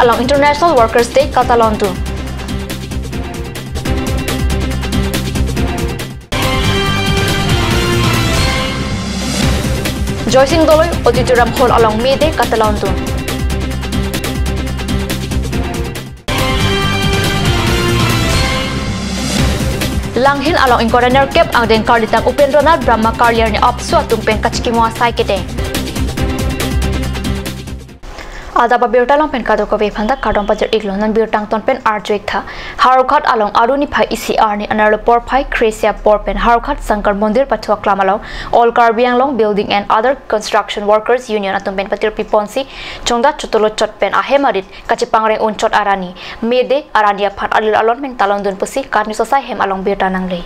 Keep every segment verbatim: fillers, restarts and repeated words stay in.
along International Workers' Day katalondun. Joysing Doloi Auditorium Hall along May Day katalondun. Langhin along ingkoi ra nerkep angdeng karlitang Upendranath Brahma Karli arni AAPSU atum pen kachikimo asai kedeng. Adap abirta along pen kadokave aphanta kardom pajir-iklo, non birta angton pen arju-ik tha. Howraghat along Aru niphai isi arni anerlo porphai kre-isi apor pen Howraghat Shankar Mandir pathu aklam along All Karbi Anglong Building and Other Construction Workers Union atum pen patirpi ponsi chongdat chotolo chot pen ahem arit kachepangreng unchot arni May Day arni aphan alil alon pen talondun pusi KAT News asai hem along birta nangle.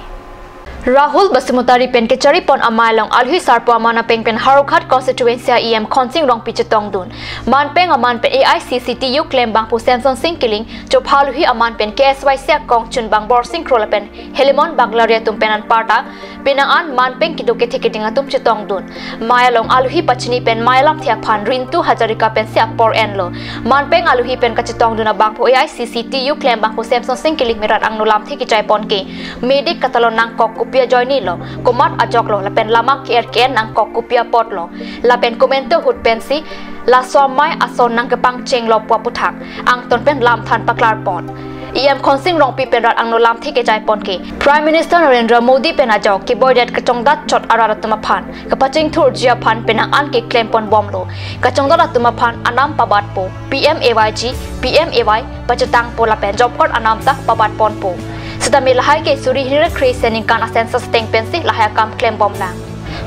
Rahul Basumatary pen kechari pon amei along alohi sarpo aman apeng pen Howraghat constituency a EM Khonsing Rongpi chetongdun. Manpeng aman pen AICC TU klembangpo Semson Sing Kiling, chopha alohi aman pen KSYC akong chunbang Borsing Kro lapen Helimon Baglari atum pen anparta penang an manpeng kedo kethe keding atum chetongdun. Mei along alohi pachini pen mei alamthe aphan Rintu Hazarika pensi apor enlo. Manpeng alohi pen kachetongdun abangphu AICC TU klembangphu Semson Sing Kiling pen rat angno lamthe kechai pon ke May Day katalon nangkok kopi ajoinelo, komat ajoklo lapen lama ke-er ke-en nangkok kopi apotlo, lapen komantu ahut pensi laso amei ason nangkepangchenglo pu aputhak angton pen lamthan paklar pon. EM Khonsing Rongpi pen rat angno lamthe kechai pon ke Prime Minister Narendra Modi pen ajok keboidet kachongdat chot arat atum aphan kapachingthurji aphan penang an keklem pon bomlo. Kachongdat atum aphan anam pabatpo, PMAY-G, PMAY pachetangpo lapen job card anam ta pabat ponpo. Sitame lahai ke suri hini ra kre-isi aningkan a census ateng pensi lahai akam klem bomlang.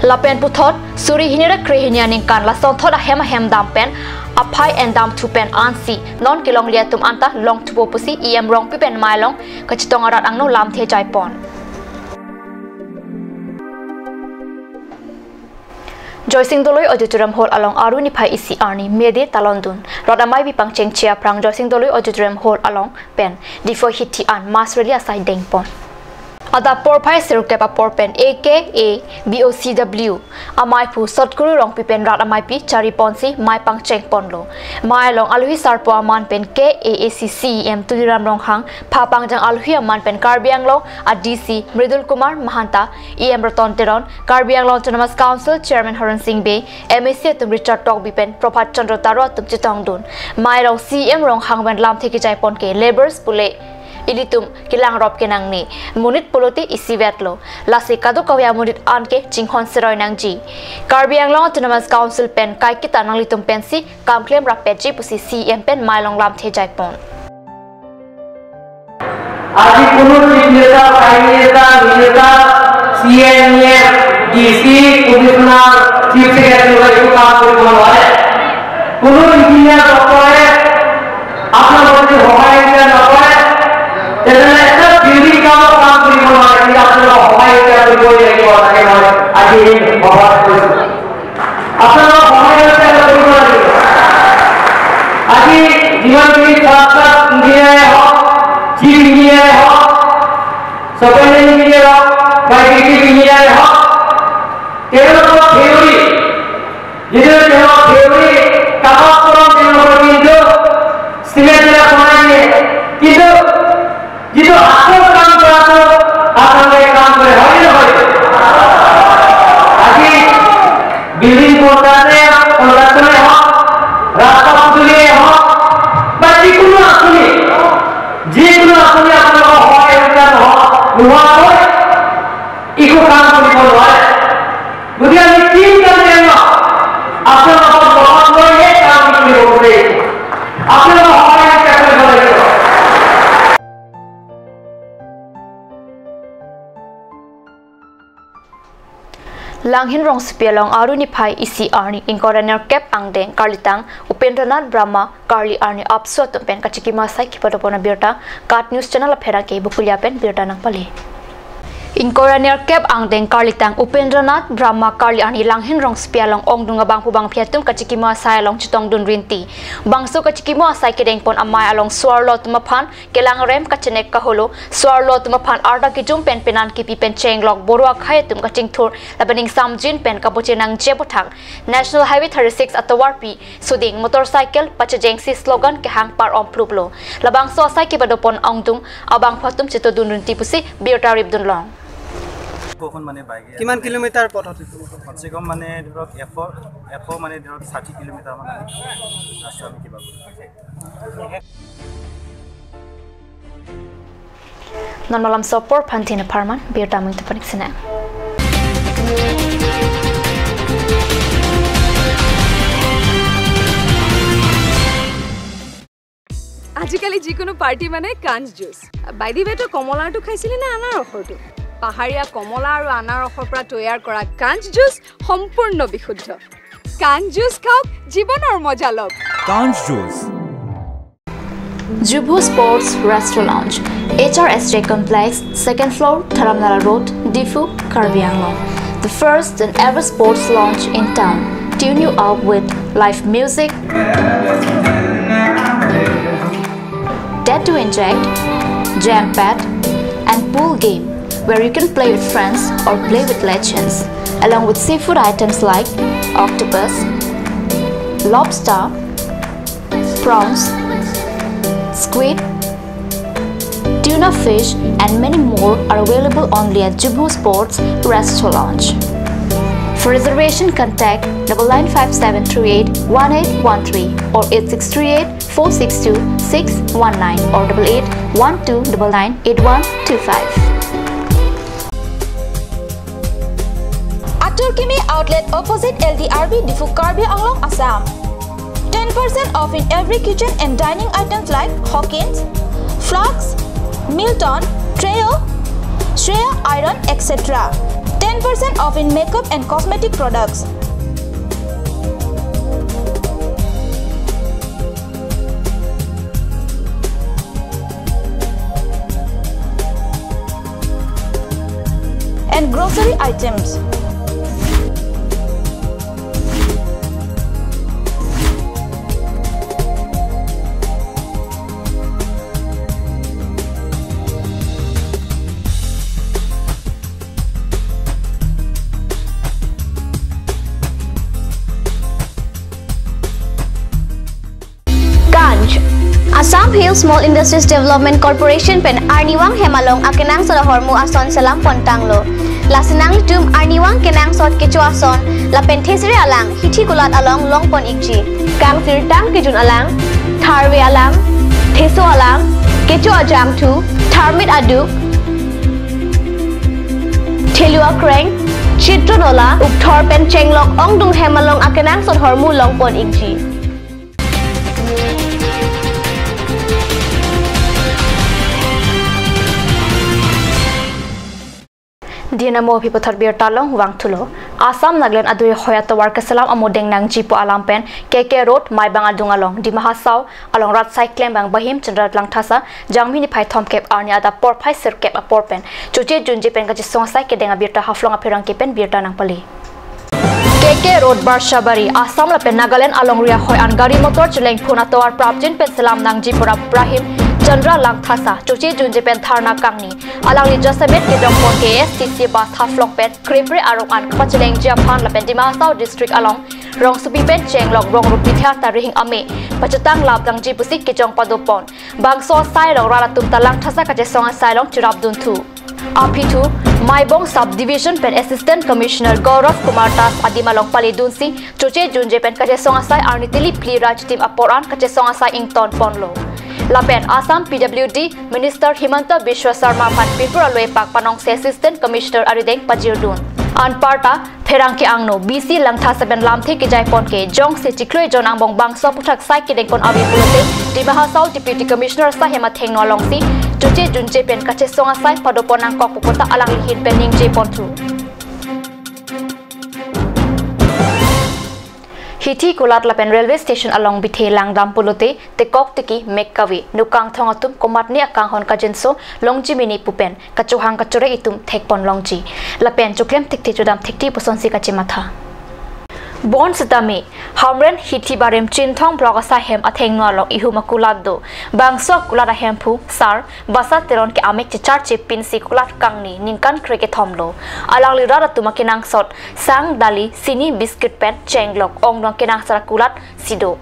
Lapen puthot suri hini ra kre-hini aningkan lasonthot ahem ahem dam pen aphai endam thu pen ansi non kelongle atum anta long thupo pusi EM Rongpi pen mei along kachetong arat angno lamthe chai pon. Joysing Doloi Auditorium Hall along Aru niphai isi arni May Day talondun. Rat amei bi pangchengche aphrang Joysing Doloi Auditorium Hall along pen Diphu hithi an mass rally asai dengpon. Adap porphai sirkep apor pen A K A B O C W ameiphu Sotguru Rongpi pen rat ameipi chari ponsi mei pangcheng ponlo. Mei along alohi sarpo aman pen K A A C C EM Tuliram Ronghang, pha pangjang alohi aman pen Karbi Anglong a DC Mridul Kumar Mahanta, EM Ratan Teron, Karbi Anglong Autonomous Council Chairman Horen Sing Bey, MAC atum Richard Tokbi pen Prabhat Chandra Taro atum chetongdun. Mei along CEM Ronghang pen lamthe kechai pon ke labourers pule ilitum kelangrop kenangne. Monit pulote isivetlo. Lasi kadokave amonit an ke chinghon seroi nangji. Karbi Anglong Autonomous Council pen kaiketa nanglitum pensi kam klem rapetji pusi CEM pen mei along lamthe chai pon. আজি কোনো chief minister, prime minister, minister, C M, E M, D C, commissioner, chief secretary হৈ একো কাম কৰিব নোৱাৰে। কোনো ইঞ্জিনিয়াৰ ডক্টৰে আপোনালোকক যদি সহায় সুবিধা নকৰে, তেনেহ'লে এটা বিল্ডিং কামো কাম কৰিব নোৱাৰে। কিন্তু আপোনালোকক সহায় সুবিধা কৰিবই লাগিব, তাকে মই আজি এই সভাত কৈছোঁ। আপোনালোকক সহায় সুবিধা কৰিব লাগিব। আজি যিমানখিনি ক্লাষ্টাৰ ইঞ্জিনিয়াৰে হওক, চিফ ইঞ্জিনিয়াৰে হওক, ছুপাৰিনটেণ্ডেণ্ট ইঞ্জিনিয়াৰ হওক বা এক্সিকিউটিভ ইঞ্জিনিয়াৰে হওক, তেওঁলোকৰ থিয়ৰী, যিটো তেওঁলোকৰ থিয়ৰী, কাগজ কলম তেওঁলোকৰ কিন্তু চিমেণ্ট বিলাক বনাই দিয়ে, কিন্তু যিটো আচল কাম কৰাটো আচলতে কাম কৰে, হয় নে নহয়? আজি বিল্ডিং কণ্ট্ৰাক্টৰে, কণ্ট্ৰাক্টৰে হওক, ৰাস্তা পদূলিয়ে হওক, বা যিকোনো আঁচনি, যিকোনো আঁচনি আপোনালোকৰ সহায় সুবিধা নোহোৱা, নোহোৱাকৈ একো কাম কৰিব নোৱাৰে। গতিকে আমি তিনিটা মেৰুদণ্ড আপোনালোকৰ লগত লৈহে কাম কৰিব বিচাৰিছোঁ। আপোনালোকৰ সহায় বিচাৰিব লাগিব। Langhin rongsopi along Aru niphai isi arni ingkoi ra nerkep angdeng karlitang Upendranath Brahma Karli arni AAPSU atum pen kachikimo asai kepadopon abirta KAT News Channel apherangke Bukulia pen birta nangpale. Ingkoi ra nerkep angdeng karlitang Upendranath Brahma Karli Arni Langhin Rongsopi along ongdung abangphu bangphi atum kachikimo asai along chetongdun rinti. Bangso kachikimo asai kedengpon amei along so-arlo atum aphan kelangrem, kachenek kaholo, so-arlo atum aphan arta kejum pen penan kipi pen chenglok, boro akhei atum kachingthur lapen ingsamjin pen kaboche nangji aputhak National Highway thirty-six atovarpi suding motorcycle pachejengsi slogan kehang par-om pluplo. Labangso asai kepadopon ongdung abangphu atum chetongdun rinti pusi birta ripdunlong. কখন মানে বাইকে কিমান কিলোমিটাৰ পথত এইটো? কমচে কম মানে ধৰক এশ, এশ মানে ধৰক ষাঠি কিলোমিটাৰমান আমি ৰাস্তা আমি কিবা কৰিম। Non malam sopor phantin apharman birta mung tepanik senang. আজিকালি যিকোনো পাৰ্টি মানে কাঞ্চ জুচ। বাই দি ৱে, তই কমলাৰটো খাইছিলি নে আনাৰসৰটো? পাহাৰীয়া কমলা আৰু আনাৰসৰ পৰা তৈয়াৰ কৰা কাঞ্চ জুচ সম্পূৰ্ণ বিশুদ্ধ। কাঞ্চ জুচ খাওক, জীৱনৰ মজা লওক। Kanch Juice. Jubho Sports Restaurant Lounge, H R S J Complex, second floor, Dharamnala Road, Diphu, Karbi Anglong. The first and ever sports lounge in town. Tune you up with live music, tattoo inject, jam pad, and pool game, where you can play with friends or play with legends, along with seafood items like octopus, lobster, prawns, squid, tuna fish, and many more are available only at Jubho Sports Restaurant Lounge. For reservation, contact double nine five seven three eight one eight one three or eight six three eight four six two six one nine or double eight one two double nine eight one two five. Atur Kimi Outlet, opposite L D R B, Diphu, Karbi Anglong, Assam. Ten percent off in every kitchen and dining items like Hawkins, flasks, Milton, Treo, Shreya iron, et cetera. Ten percent off in makeup and cosmetic products. And grocery items. Kanch. Assam Hill Small Industries Development Corporation pen arnivang hem along akenangsot ahormu ason selam pontanglo. Lasi nanglitum arnivang kenangsot kecho ason lapen thesere alang hithi kulat along longpon ikji. Kangsirtang kejun alang, tharve alang, theso alang, kecho ajangthu, tharmit aduk, thelu akreng, chitron ola, ukthor pen chenglok ongdung hem along akenangsot ahormu longpon ikji. Dina mo aphi puthot birta along vangthulo. Assam Nagaland adui hoi atovar keselam amodeng nangji pu alam pen K K Road, Maibang adung along, Dima Hasao along rat sai klem bang Bahim Chandra Langthasa, Jangmi niphai thomkep arni adap porphai sirkep apor pen choche junje pen kachesong asai kedeng abirta Haflong apherangke pen birta nangpale. K K Road, Barshabari, Assam lapen Nagaland alongri ahoi an gari motor chelengphun atovar prapjin pen selam nangji pu rap Bahim Chandra Langthasa choche junje pen dharna kangni. Alangli jasemet kedongpon K S T C bus Haflong pen krepre arong an kapachelengji aphan lapen Dima Hasao District along rongsopi pen chenglok rong rupithi arta rihing ame pachetang lap nangji pusi kejong padopon. Bangso asai along rat atum ta Langthasa kachesong asai along cherapdunthu. Aphi thu, Maibong Subdivision pen Assistant Commissioner Gaurav Kumar Das adim along paledunsi choche junje pen kachesong asai arni tili phli ra chitim apor an kachesong asai ingtonponlo. Lapen Assam P W D Minister Himanta Biswa Sarma aphan pinpur aloe pak panongse Assistant Commissioner arideng pajirdun. Anparta pherangke angno B C Langthasa pen lamthe kejaiponke jongsi chiklo ejon angbong bangso aputhak sai kedengpon ave pulote Dima Hasao Deputy Commissioner asai hem athengno alongsi choche junje pen kachesong asai padopon nangkok pu puta alangli ahin pen ningjeponthu. Hithi kulat lapen railway station along bithe langdam pulote tekok tiki mek kave, nukangthong atum komatne akanghon kajinso longji mene pu pen kachohang kachorek itum thekpon longji. Lapen choklem thekthe chodam thekthe pusonsi kachematha. Bonsitame Hamren Hithi Barim Chinthong Block asai hem athengno along ihum akulat do. Bangso akulat ahemphu Sar Basa Teron ke amek checharche pinsi kulat kangni ningkan krekethom lo. Alangli rat atum akenangsot sang, dali, sini, biscuit pen chenglok, ongdung akenangsot akulat si do.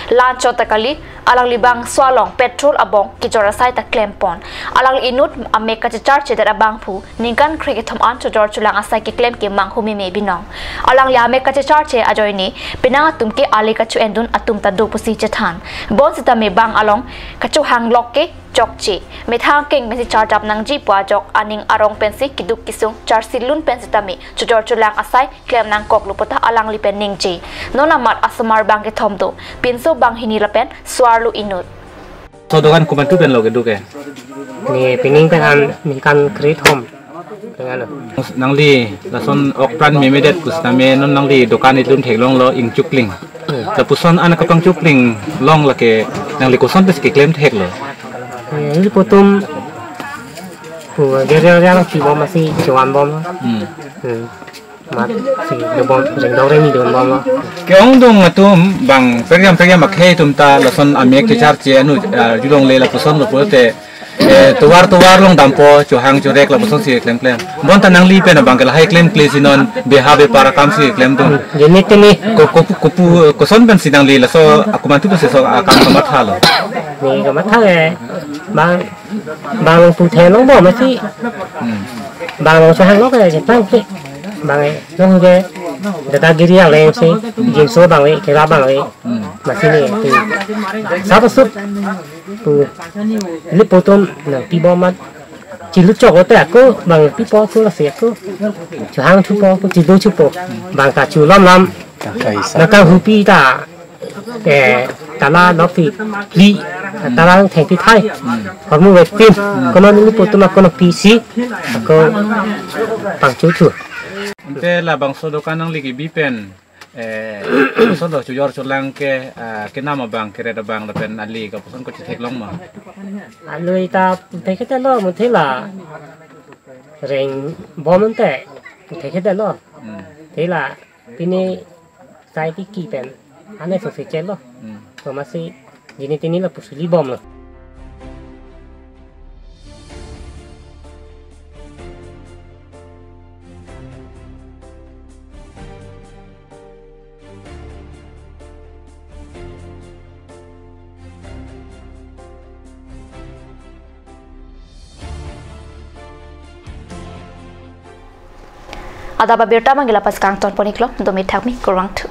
La-anchot ta kali, alangli bangso along petrol abong kejor asai ta klempon. Alangli inut amek kachecharchedet abangphu ningkan krekethom an chojor cholang asai keklem ke manghu meme binong. Alangli amek kachecharche ajoine penang atum ke ale kacho-endun atum ta do pusi chethan. Bonsitame bang along kachohanglok ke chokche. Methang keng pensi charjap nangji pu ajok aning arong pensi keduk kesung charsilun pen sitame chojor cholang asai klem nangkoklo pu ta alangli pen ningje. Non amat asomar bang kethom do, pinso banghini lapen so-arlo inut. So dokan komantu pen lo kedo ke? Ne pining pen an ningkan krekethom. Nangli lason okpran memedet pusitame non nangli dokan ilum theklonglo ingchukling. Lapuson an kapangchukling long lake nangli koson pensi keklem theklo? Eh, iliputum pu gerial gerial si bom asi chuan bom. Hmm. Hmm. Mat si dobom, rengdong rengni dobom lo. Ke-ongdung atum bang periam periam akhei atum ta lason amek checharche anu, ah, julongle lapuson lo pulote, eh, tovar tovar longdampo, chohang chorek lapusonsi klemklem. Bonta nangli pen abang ke lahai klemkle si non beha bepar akamsi klemdun. Gini tini. Ko, ko, kopu, koson pensi nangli laso akumantu pensi so akam kamathalo? Ne kamatha ke bang, bang puthe longbom asi. Hmm. Bang along chohanglok ke, jepang ke. Bang along ke dadagiri aleng si, jinso bang le, kera bang le. Hmm. Masi ne tu. Sab sup tu. Iliputum nangpibom amat. Chilu choklote ako bang pipo tu lasi ako. Chohang thupo ako, chilu thupo. Bang ta chulom lam. Nangkanghupi ta. Eh, tala nokphi phli, tala thengpi thai. Hormu wepin, kono neliputum ako nokpisi, ako pangchuthu. Ante labangso dokan nangli kebi pen, eh, koson lo chojor cholang ke, ah, kenam abang, keret abang lapen ale koson ko chetheklong ma? Ale ta thekthe lo, muthe la rengbom ante thekthe lo. Hmm. Te la pine sai tiki pen ane so se chelo. Hmm. To masi jini tini lapusi libomlo. Adap abirta abang ke la-ansi kangtonpon-iklo, dome thakme, kurvangthu.